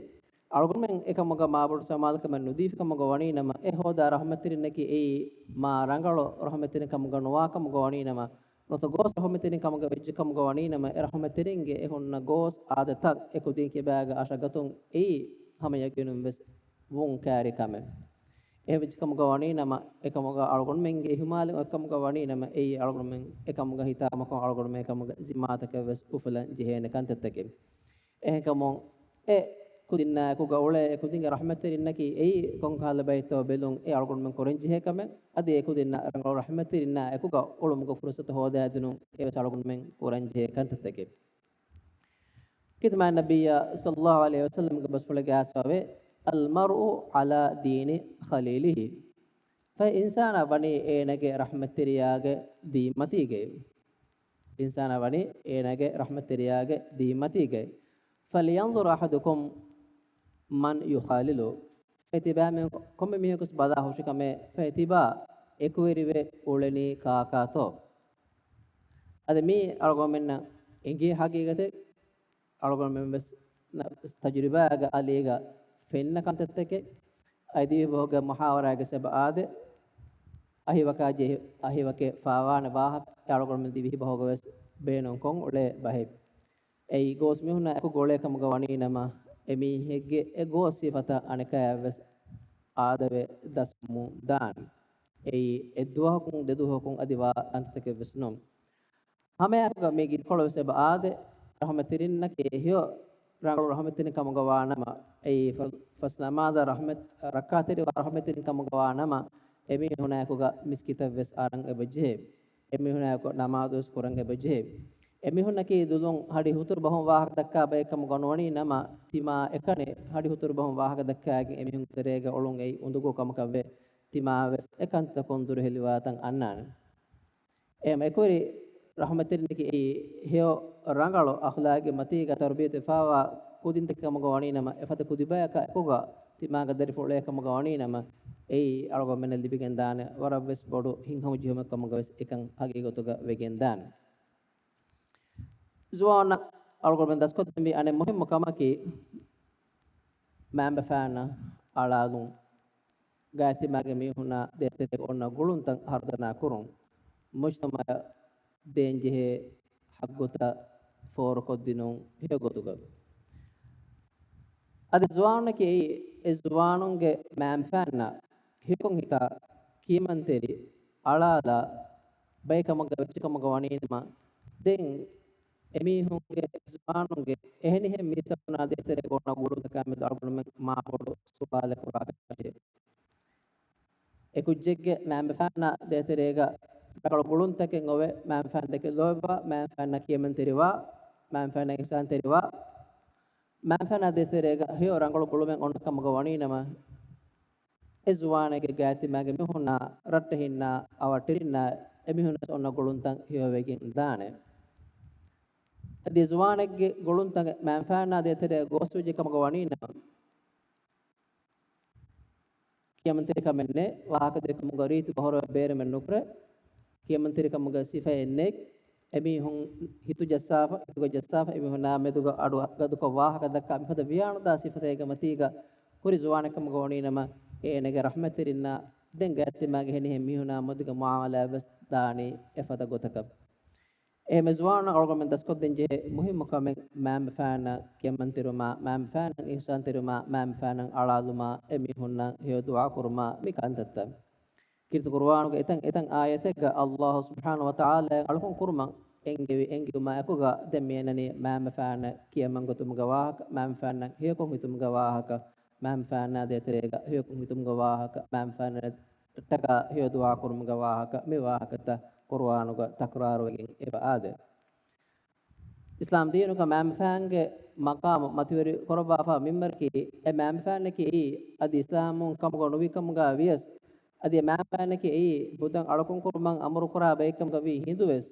އަޅުގަނޑުމެން އެކަމުގަ މާބޮޑު ސަމާލުކަމެއް ނުދީފި ކަމުގަ ވަނީ ނަމަ، އެ ހޯދާ ރަޙުމަތްތެރިންނަކީ އެއީ މާ ރަނގަޅު ރަޙުމަތްތެރިން ކަމުގަ ނުވާ ކަމުގަ ވަނީ ނަމަ، ނުވަތަ ގޯސް ރަޙުމަތްތެރިން ކަމުގަ ވެއްޖެ ކަމުގަ ވަނީ ނަމަ، އެ ރަޙުމަތްތެރިންގެ އެ ހުންނަ ގޯސް އާދަތައް އެ ކުދިން ކިބާގަ އަށަގަތުން އެއީ ހަމަ ޔަގީނުން ވެސް ވުން ކާރި ކަމެއް. އެހެން ވެއްޖެ ކަމުގަ ވަނީ ނަމަ، އެކަމުގަ އަޅުގަނޑުމެންގެ އިހުމާލެއް އޮތް ކަމުގަ ވަނީ ނަމަ، އެއީ އަޅުގަނޑުމެން އެކަމުގަ ހިތާމަކޮށް އަޅުގަނޑުމެން އެކަމުގަ ޒިންމާތަކެއް ވެސް އުފުލަން ޖެހޭނެ ކަންތައްތަކެއް. އެހެންކަމުން، އެ ކުދިންނާ އެކުގަ އުޅޭ އެ ކުދިންގެ ރަޙްމަތްތެރިންނަކީ އެއީ ކޮންކަހަލަ ބައެއްތޯ ބެލުން އެ އަޅުގަނޑުމެން ކުރަންޖެހޭ ކަމެއް. އަދި އެ ކުދިންނަށް ރަނގަޅު ރަޙްމަތްތެރިންނާ އެކުގަ އުޅުމުގެ ފުރުސަތު ހޯދާދިނުން އެވެސް އަޅުގަނޑުމެން ކުރަންޖެހޭ ކަންތައްތަކެއް. ކިތަމާ ނަބިއްޔާ ޞައްލައްލާހު ޢަލައިހި ވަސައްލަމްގެ ބަސްފުޅެއްގައި އައިސްފަވޭ، "އަލްމަރްއު ޢަލާ ދީނި ޚަލީލިހި." ފަހެ އިންސާނާ ވަނީ އޭނަގެ ރަޙްމަތްތެރިޔާގެ ދީންމަތީގައި. އިންސާނާ ވަނީ އޭނަގެ ރަޙްމަތްތެރިޔާގެ ދީންމަތީގައި. "ފަލްޔަންޒުރް އަޙަދުކުމް މަން ޔުޚާލިލު." އެ ތިބާމީހުން ކޮންމެ މީހަކުސް ބަލާ ހުށިކަމޭ، ފަހެ ތިބާ އެކުވެރިވެ އުޅެނީ ކާކާތޯ؟ އަދި މީ އަޅުގަނޑުމެންނަށް އެނގޭ ހަގީގަތެއް. އަޅުގަނޑުމެން ވެސް ތަޖުރިބާގެ އަލީގަ ފެންނަ ކަންތައްތަކެއް. އަދި ދިވެހިބަހުގެ މުޙާވަރާގެ ސަބަބު އާދެ، އަހިވަކާ ޖެހި، އަހިވަކެއް ފާވާނެ ވާހަކަ އަޅުގަނޑުމެން ދިވެހިބަހުގަ ވެސް ބޭނުންކޮށް އުޅޭ ބަހެއް. އެއީ ގޯސް މީހުންނާ އެކުގަ އުޅޭ ކަމުގަ ވަނީ ނަމަ، އެ މީހެއްގެ އެ ގޯސް ސިފަތައް އަނެކާއަށް ވެސް އާދަވެ ދަސްވަމުން ދާނެ. އެއީ އެއްދުވަހަކުން ދެދުވަހަކުން އަދި ވާ ކަންތައްތަކެއް ވެސް ނޫން. ހަމައެއާއެކުގަ މީގެ ކޮޅު ވެސް އެބަ އާދެ، ރަޙުމަތްތެރިންނަކީ ހެޔޮ ރަނގަޅު ރަޙްމަތެރިން ކަމުގަ ވާނަމަ، އެއީ ފަ-، ފަސް ނަމާދަށް ރަޙްމަތް، ރައްކާތެރިވާ ރަޙްމަތެރިން ކަމުގަ ވާނަމަ، އެމީހުނާއެކުގަ މިސްކިތަށް ވެސް އަރަން އެބަޖެހޭ. އެމީހުނާއެކު ނަމާދު ވެސް ކުރަން އެބަޖެހޭ. އެމީހުންނަކީ ދުލުން ހަޑި ހުތުރު ބަހުން ވާހަކަ ދައްކާ ބައެއް ކަމުގަ ނުވަނީ ނަމަ، ތިމާ އެކަނި ހަޑި ހުތުރު ބަހުން ވާހަކަ ދައްކާގެން އެމީހުންގެ ތެރޭގަ އޮޅުން އެއީ އުނދަގޫ ކަމަކަށްވެ، ތިމާ ވެސް އެ ކަންތައްތަކުން ދުރުހެލިވާތަން އަންނާނެ. އެހެން އެކުވެރި ރަޙްމަތެރިންނަކީ އެއީ ހެޔޮ ރަނގަޅު އަޚްލާގެއް މަތީގަ ތަރުބިޔަތު ވެފާވާ ކުދިންތަކެއް ކަމުގަ ވަނީ ނަމަ، އެފަދަ ކުދިބަޔަކާ އެކުގަ ތިމާގެ ދަރިފުޅު އެކަމުގަ ވަނީ ނަމަ، އެއީ އަޅުގަނޑުމެންނަށް ލިބިގެންދާނެ ވަރަށްވެސް ބޮޑު ހިތްހަމަޖެހުމެއް ކަމުގަ ވެސް އެކަން ހަގީގަތުގަ ވެގެންދާނެ. ޒުވާން އަޅުގަނޑުމެން ދަސްކޮށްދެންވީ އަނެއް މުހިއްމު ކަމަކީ، މައިންބަފައިންނަށް އަޅާލުން. ގާތްތިމާގެ މީހުންނާ ދޭތެރޭގަ އޮންނަ ގުޅުންތައް ހަރުދަނާ ކުރުން، މުޖްތަމަޢަށް ދޭންޖެހޭ ޙައްޤުތައް ފޯރުކޮށްދިނުން ހެޔޮ ގޮތުގަ. އަދި ޒުވާނުންނަކީ އެއީ، އެ ޒުވާނުންގެ މައިންބަފައިންނަށް ހެޔޮކޮށް ހިތާ، ކިޔަމަންތެރި، އަޅާލާ، ބައެއް ކަމުގަ ވެއްޖެ ކަމުގަ ވަނީ ނަމަ، ދެން އެމީހުންގެ، ޒުވާނުންގެ އެހެނިހެން މީސްތަކުންނާ ދޭތެރޭގަ އޮންނަ ގުޅުންތަކާމެދު އަޅުގަނޑުމެން މާބޮޑު ސުވާލެއް ކުރާކަށް ޖެހޭ. އެ ކުއްޖެއްގެ މައިންބަފައިންނާ ދޭތެރޭގަ ރަނގަޅު ގުޅުންތަކެއް އޮވެ، މައިންބަފައިން ދެކެ ލޯބިވާ، މައިންބަފައިންނަށް ކިޔަމަންތެރިވާ، މައިންބަފައިންނަށް އިޙްސާންތެރިވާ، މައިންބަފައިންނާ ދޭތެރޭގަ ހެޔޮ ރަނގަޅު ގުޅުމެއް އޮންނަ ކަމުގަ ވަނީ ނަމަ، އެ ޒުވާނެއްގެ ގާތްތިމާގެ މީހުންނާ، ރައްޓެހިންނާ، އަވަށްޓެރިންނާ، އެމީހުންނަށް އޮންނަ ގުޅުންތައް ހެޔޮވެގެން ދާނެ. އަދި ޒުވާނެއްގެ ގުޅުންތައް މައިންބަފައިންނާ ދޭތެރޭ ގޯސްވެއްޖެ ކަމުގަ ވަނީ ނަމަ، ކިޔަމަންތެރިކަމެއް ނެތް، ވާހަކަދޭ ކަމުގަ ރީތި ބަހުރުވަ ބޭރުމެއް ނުކުރޭ، ކިޔަމަންތެރިކަމުގެ ސިފައެއް ނެތް، އެމީހުން ހިތު ޖައްސާފަ، ހިތުގަ ޖައްސާފަ، އެމީހުންނާ މެދުގަ އަޑު ގަދުކޮށް ވާހަކަ ދައްކާ މިފަދަ ވިޔާނުދާ ސިފަތަކެއްގެ މަތީގަ ހުރި ޒުވާނެއް ކަމުގަ ވަނީ ނަމަ، އޭނަގެ ރަޙްމަތްތެރިންނާ ދެން ގާތްތިމާގެ އެހެނިހެން މީހުންނާ މެދުގަ މުޢާމަލާތް ވެސް ދާނީ އެފަދަ ގޮތަކަށް. އެހެންމެ ޒުވާނުން އަޅުގަނޑުމެން ދަސްކޮށްދޭން ޖެހޭ މުހިއްމު ކަމެއް މައިންބަފައިންނަށް ކިޔަމަންތެރިވުމާ، މައިންބަފައިންނަށް އިޙްސާންތެރިވުމާ، މައިންބަފައިންނަށް އަޅާލުމާ، އެމީހުންނަށް ހެޔޮ ދުޢާ ކުރުމާ މި ކަންތައްތައް. ކީރިތި ޤުރުއާނުގެ އެތައް އެތައް އާޔަތެއްގަ ﷲ ސުބްޙާނަހޫ ވަތަޢާލާ އަޅުކަން ކުރުމަށް އެންގެވި، އެންގެވުމާ އެކުގަ ދެން މިއަންނަނީ މައިންބަފައިންނަށް ކިޔަމަންގަތުމުގެ ވާހަކަ، މައިންބަފައިންނަށް ހެޔޮކޮށް ހިތުމުގެ ވާހަކަ، މައިންބަފައިންނާ ދޭތެރޭގަ ހެޔޮކޮށް ހިތުމުގެ ވާހަކަ، މައިންބަފައިންނަށްޓަކާ ހެޔޮ ދުޢާ ކުރުމުގެ ވާހަކަ، މި ވާހަކަތައް ޤުރުއާނުގަ ތަކުރާރުވެގެން އެބަ އާދޭ. އިސްލާމް ދީނުގަ މައިންބަފައިންގެ މަޤާމު މަތިވެރި ކުރައްވާފަ މިންވަރަކީ، އެ މައިންބަފައިންނަކީ އެއީ އަދި އިސްލާމުން ކަމުގަ ނުވި ކަމުގަ ވިޔަސް، އަދި އެ މައިންބަފައިންނަކީ އެއީ ބުދަށް އަޅުކަން ކުރުމަށް އަމުރު ކުރާ ބައެއް ކަމުގަ ވީ ހިނދުވެސް،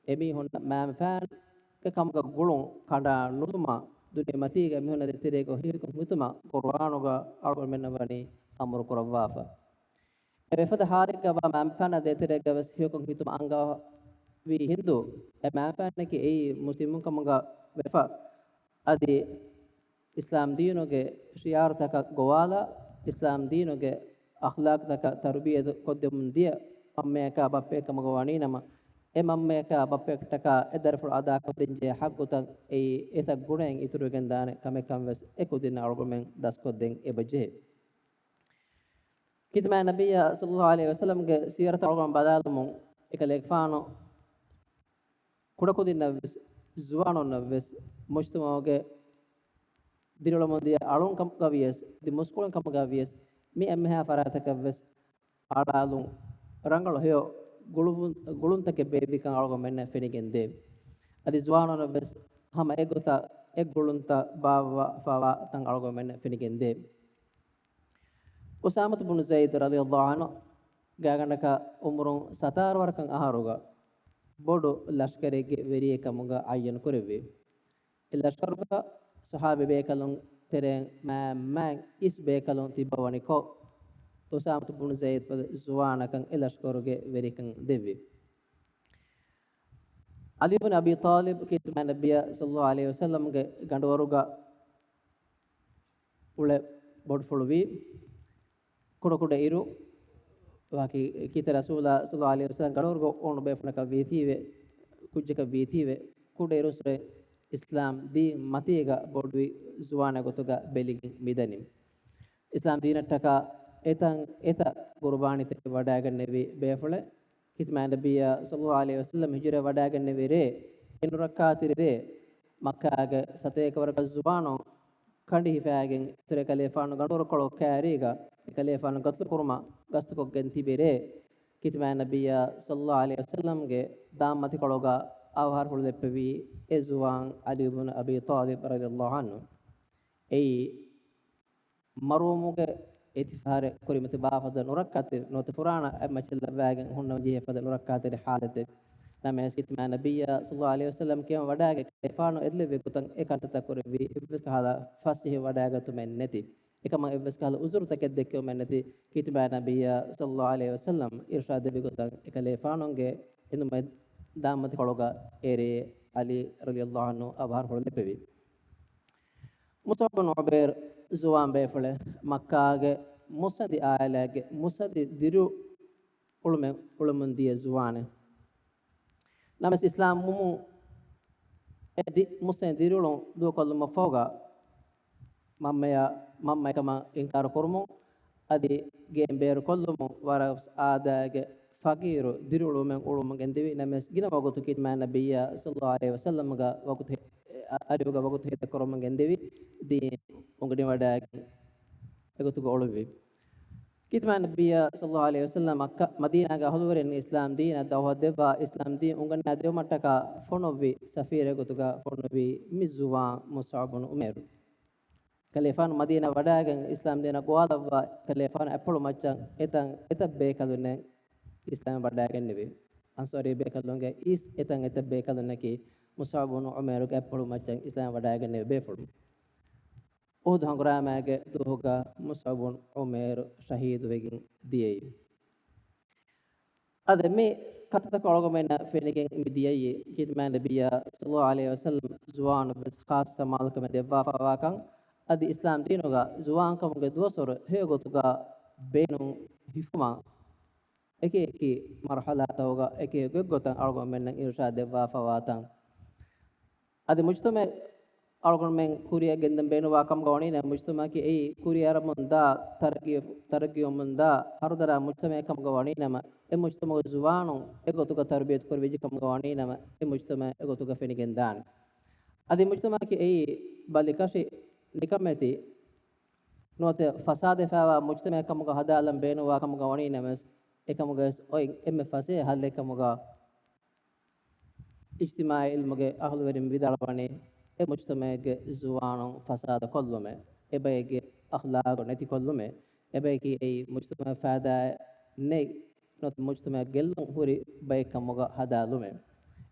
އެމީހުންނަށް މައިންބަފައިންގެ ކަމުގަ ގުޅުން ކަނޑާ ނުލުމާ، ދުނިޔެ މަތީގަ މީހުންނާ ދޭތެރޭގަ ހެޔޮކޮށް ހިތުމަށް ޤުރުއާނުގަ އަޅުގަނޑުމެންނަށް ވަނީ އަމުރު ކުރައްވާފަ. އެ މިފަދަ ޙާލެއްގަ ވާ މައިންބަފައިންނާ ދޭތެރޭގަ ވެސް ހެޔޮކޮށް ހިތުމަށް އަންގާވީ ހިނދު، އެ މައިންބަފައިންނަކީ އެއީ މުސްލިމުން ކަމުގަ ވެފަ، އަދި އިސްލާމް ދީނުގެ ޝިޢާރުތަކަށް ގޮވާލާ، އިސްލާމް ދީނުގެ އަޚްލާޤްތަކަށް ތަރުބިޔަތު ކޮށްދެމުން ދިޔަ މަންމަޔަކާ ބައްޕައެއް ކަމުގަ ވަނީ ނަމަ، އެ މަންމަޔަކާ ބައްޕަޔަކަށްޓަކާ އެ ދަރިފުޅު އަދާކޮށްދޭންޖެހޭ ޙައްޤުތައް އެއީ އެތައް ގުނައިން އިތުރުވެގެންދާނެ ކަމެއްކަން ވެސް އެ ކުދިންނަށް އަޅުގަނޑުމެން ދަސްކޮށްދޭން އެބަޖެހޭ. ކީރިތި މާތް ނަބިއްޔާ ޞައްލައްލާހު ޢަލައިހި ވަސައްލަމްގެ ސީރަތަށް އަޅުގަނޑު ބަލާލުމުން، އެކަލޭގެފާނު ކުޑަކުދިންނަށްވެސް، ޒުވާނުންނަށްވެސް، މުޖްތަމަޢުގެ ދިރިއުޅެމުންދިޔަ އަޅުން ކަމުގަ ވިޔަސް، އަދި މުސްކުޅިން ކަމުގަ ވިޔަސް، މި އެންމެހާ ފަރާތަކަށްވެސް އަޅާލުން ރަނގަޅު ހެޔޮ ގުޅުވުން-، ގުޅުންތަކެއް ބޭއްވިކަން އަޅުގަނޑުމެންނަށް ފެނިގެންދޭ. އަދި ޒުވާނުންނަށްވެސް ހަމަ އެގޮތަށް އެ ގުޅުންތައް ބާއްވާފަވާ ތަން އަޅުގަނޑުމެންނަށް ފެނިގެންދޭ. އުސާމަތު ބުނު ޒައިދު ރަޟިޔަﷲ ޢަންހު ގާތްގަނޑަކަށް އުމުރުން ސަތާރަ ވަރަކަށް އަހަރުގަ ބޮޑު ލަޝްކަރެއްގެ ވެރިއެއް ކަމުގަ އައްޔަން ކުރެއްވި. އެ ލަޝްކަރުގަ ޞަޙާބީ ބޭކަލުން ތެރެއިން މާތް މާތް އިސް ބޭކަލުން ތިއްބަވަނިކޮށް، އުސާމަތު ބުނު ޒައިދު ފަދަ ޒުވާނަކަށް އެ ލަޝްކަރުގެ ވެރިކަން ދެއްވި. ޢަލީ ބުނު އަބީ ޠާލިބު ކީރިތި މާތް ނަބިއްޔާ ޞައްލައްލާހު ޢަލައިހި ވަސައްލަމްގެ ގަނޑުވަރުގަ އުޅެ ބޮޑުފުޅުވީ. ކުޑަކުޑަ އިރު ވަކި ކީރިތި ރަސޫލާ ޞައްލައްލާހު ޢަލައިހި ވަސައްލަމް ގަނޑުވަރުގަ އުޅުނު ބޭފުޅަކަށް ވީތީވެ، ކުއްޖަކަށް ވީތީވެ، ކުޑަ އިރުއްސުރެ އިސްލާމް ދީން މަތީގަ ބޮޑުވި ޒުވާނެއް ގޮތުގަ ބެލިގެން މިދަނީ. އިސްލާމް ދީނަށްޓަކާ އެތަން އެތައް ޤުރުބާނީތަކެއް ވަޑައިގެންނެވި ބޭފުޅެއް. ކީރިތި މާތް ނަބިއްޔާ ޞައްލައްލާހު ޢަލައިހި ވަސައްލަމް ހިޖުރަ ވަޑައިގެންނެވި ރޭ، އެން ރައްކާތެރި ރޭ، މައްކާގެ ސަތޭކަ ވަރަކަށް ޒުވާނުން ކަނޑި ހިފާގެން އިތުރު އެކަލޭފާނު ގަނޑުވަރުކޮޅު ކައިރީގަ އެކަލޭފާނު ގަތުލު ކުރުމަށް ގަސްތުކޮށްގެން ތިބި ރޭ، ކީރިތި މާތް ނަބިއްޔާ ޞައްލައްލާހު ޢަލައިހި ވަސައްލަމްގެ ދާންމަތިކޮޅުގަ އަވަހާރަ ހުޅުލެއްޕެވީ އެ ޒުވާން ޢަލީ ބުނު އަބީ ޠާލިބް ރަޟިޔައްލާހު ޢަންހު. އެއީ މަރުވުމުގެ އެތިފަހަރެއް ކުރިމަތި ބާފަދަ ނުރައްކާތެރި ނުވަތަ ފުރާނަ އެއްމައްޗަށް ލައްވާގެން ހުންނަން ޖެހޭ ފަދަ ނުރައްކާތެރި ޙާލަތެއް. ނަމަވެސް ކީރިތި މާތް ނަބިއްޔާ ޞައްލައްލާހު ޢަލައިހި ވަސައްލަމް ކިޔަމަން ވަޑާގެ ކަލޭފާނު އެދިލެއްވި ގޮތަށް އެ ކަންތައްތައް ކުރެއްވީ އެއްވެސް ކަހަލަ ފަސްޖެހި ވަޑާގަތުމެއް ނެތި. އެކަމަށް އެއްވެސް ކަހަލަ ޢުޛުރުތަކެއް ދެއްކެވުމެއް ނެތި. ކީރިތި މާތް ނަބިއްޔާ ޞައްލައްލާހު ޢަލައިހި ވަސައްލަމް އިރުޝާދެއްވި ގޮތަށް އެކަލޭފާނުގެ އެނދުމެއް ދާންމަތިކޮޅުގަ އެރޭ ޢަލީ ރަޟިޔައްލާހު ޢަންހު އަވަހާރަ ހުޅުލެއްޕެވި. މުޞްޢަބް ބުނު ޢުމައިރު ޒުވާން ބޭފުޅެއް މައްކާގެ މުއްސަނދި އާއިލާގެ މުއްސަނދި ދިރިއުޅުމެއް އުޅެމުން ދިޔަ ޒުވާނެއް. ނަމަވެސް އިސްލާމް ވުމުން އެ ދި-، މުއްސަނދި ދިރިއުޅުން ދޫކޮށްލުމަށްފަހުގަ މަންމަޔާ، މަންމައެކަމަށް އިންކާރު ކުރުމުން އަދި ގެއިން ބޭރުކޮށްލުމުން ވަރަށް އާދައިގެ ފަގީރު ދިރިއުޅުމެއް އުޅުމުން ގެންދެވި. ނަމަވެސް ގިނަ ވަގުތު ކީރިތި މާތް ނަބިއްޔާ ޞައްލައްލާހު ޢަލައިހި ވަސައްލަމްގެ ވަގުތު ހެ-، އަރިހުގަ ވަގުތު ހޭދަކުރަމުން ގެންދެވި ދީން އުނގެނިވަޑައިގެން އެގޮތުގަ އުޅުއްވި. ކީރިތި މާތް ނަބިއްޔާ ޞައްލައްލާހު ޢަލައިހި ވަސައްލަމް މައްކާ މަދީނާގެ އަހުލުވެރިން އިސްލާމް ދީނަށް ދަޢުވަތު ދެއްވާ އިސްލާމް ދީން އުނގަންނާ ދެވުމަށްޓަކާ ފޮނުއްވި ސަފީރެއް ގޮތުގަ ފޮނުއްވީ މި ޒުވާން މުޞްޢަބް ބުނު ޢުމައިރު. ކަލޭފާނު މަދީނާ ވަޑައިގެން އިސްލާމް ދީނަށް ގޮވާލައްވާ ކަލޭފާނު އަތްޕުޅު މައްޗަށް އެތަން އެތައް ބޭކަލުންނެއް އިސްލާމް ވަޑައިގެންނެވި. އަންޞާރީ ބޭކަލުންގެ އިސް އެތަން އެތައް ބޭކަލުންނަކީ މުޞްޢަބް ބުނު ޢުމައިރުގެ އަތްޕުޅު މައްޗަށް އިސްލާމް ވަޑައިގެންނެވި ބޭފުޅުން. އުޙުދު ހަނގުރާމައިގެ ދުވަހުގަ މުޞްޢަބް ބުނު ޢުމައިރު ޝަހީދުވެގެން ދިޔައީ. އަދި މި ކަންތައްތަކުން އަޅުގަނޑުމެންނަށް ފެނިގެން މި ދިޔައީ، ކީރިތި މާތް ނަބިއްޔާ ޞައްލައްލާހު ޢަލައިހި ވަސައްލަމް ޒުވާނުން ވެސް ޚާއްޞަ ސަމާލުކަމެއް ދެއްވާފައިވާކަން، އަދި އިސްލާމް ދީނުގަ ޒުވާންކަމުގެ ދުވަސްވަރު ހެޔޮ ގޮތުގަ ބޭނުން ހިފުމަށް އެކި އެކި މަރުޙަލާތަކުގަ އެކި ގޮތްގޮތަށް އަޅުގަނޑުމެންނަށް އިރުޝާދު ދެއްވާފައިވާތަން. އަދި މުޖްތަމަޢަށް އަޅުގަނޑުމެން ކުރިއަށް ގެންދަން ބޭނުންވާ ކަމުގަ ވަނީނަމަ، މުޖްތަމަޢަކީ އެއީ ކުރިއަރަމުންދާ، ތަރައްގީ، ތަރައްގީވަމުންދާ ހަރުދަރާ މުޖްތަމަޢެއް ކަމުގަ ވަނީނަމަ، އެ މުޖްތަމަޢުގެ ޒުވާނުން އެގޮތުގަ ތަރުބިޔަތު ކުރެވިއްޖެ ކަމުގަ ވަނީނަމަ، އެ މުޖްތަމަޢު އެގޮތުގަ ފެނިގެންދާނެ. އަދި މުޖްތަމަޢަކީ އެއީ ބަލިކަށި، ނިކަމެތި، ނުވަތަ ފަސާދަވެފައިވާ މުޖްތަމަޢެއް ކަމުގަ ހަދާލަން ބޭނުންވާ ކަމުގަ ވަނީނަމަވެސް، އެކަމުގަވެސް އޮތް އެންމެ ފަސޭހަ ޙައްލެއް ކަމުގަ އިޖްތިމާޢީ ޢިލްމުގެ އަހުލުވެރިން ވިދާޅުވަނީ، އެ މުޖްތަމަޢެއްގެ ޒުވާނުން ފަސާދަ ކޮށްލުމެއް، އެބައެއްގެ އަޚްލާޤު ނެތިކޮށްލުމެއް، އެބަޔަކީ އެއީ މުޖްތަމަޢަށް ފައިދާއެއް ނެތް، ނުވަތަ މުޖްތަމަޢަށް ގެއްލުން ހުރި ބައެއް ކަމުގަ ހަދާލުމެއް.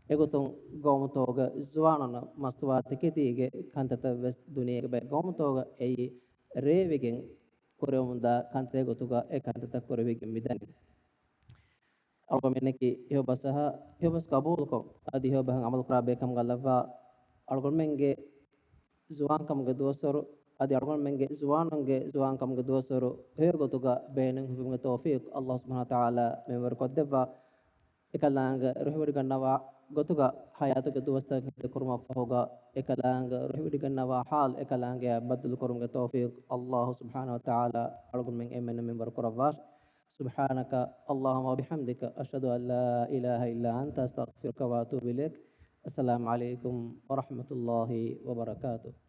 އެގޮތުން ގައުމުތަކުގެ ޒުވާނުންނަށް މަސްތުވާތަކެތީގެ ކަންތައްތައް ވެސް ދުނިޔޭގެ ބައެއް ގައުމުތަކުގަ އެއީ ރޭވިގެން ކުރެވެމުންދާ ކަންތައް ގޮތުގަ އެ ކަންތައްތައް ކުރެވިގެން މިދަނީ. އަޅުގަނޑުމެންނަކީ އެހެން ބަސް އަހާ، އެހެން ބަސް ޤަބޫލުކޮށް، އަދި އެހެން ބަހަށް ޢަމަލުކުރާ ބޭކަމުގަ ލައްވާ، އަޅުގަނޑުމެންގެ ޒުވާންކަމުގެ ދުވަސްވަރު، އަދި އަޅުގަނޑުމެންގެ ޒުވާނުންގެ ޒުވާންކަމުގެ ދުވަސްވަރު ހެޔޮ ގޮތުގަ ބޭނުން ހިފުމުގެ ތައުފީޤު ﷲ ސުބްޙާނަހޫ ވަތަޢާލާ މިންވަރު ކޮށްދެއްވާ. އެކަލާނގެ ރުހިވޮޑިގަންނަވާ ގޮތުގަ ޙަޔާތުގެ ދުވަސްތައް ހޭދަކުރުމަށް ފަހުގަ، އެކަލާނގެ ރުހިވޮޑިގަންނަވާ ޙާލު އެކަލާނގެއާ ބައްދަލުކުރުމުގެ ތައުފީޤު ﷲ ސުބްޙާނަހޫ ވަތަޢާލާ އަޅުގަނޑުމެން އެންމެންނަށް މިންވަރު ކުރައްވާށި. سبحانك اللهم وبحمدك، أشهد أن لا إله إلا أنت، أستغفرك وأتوب إليك. السلام عليكم ورحمة الله وبركاته.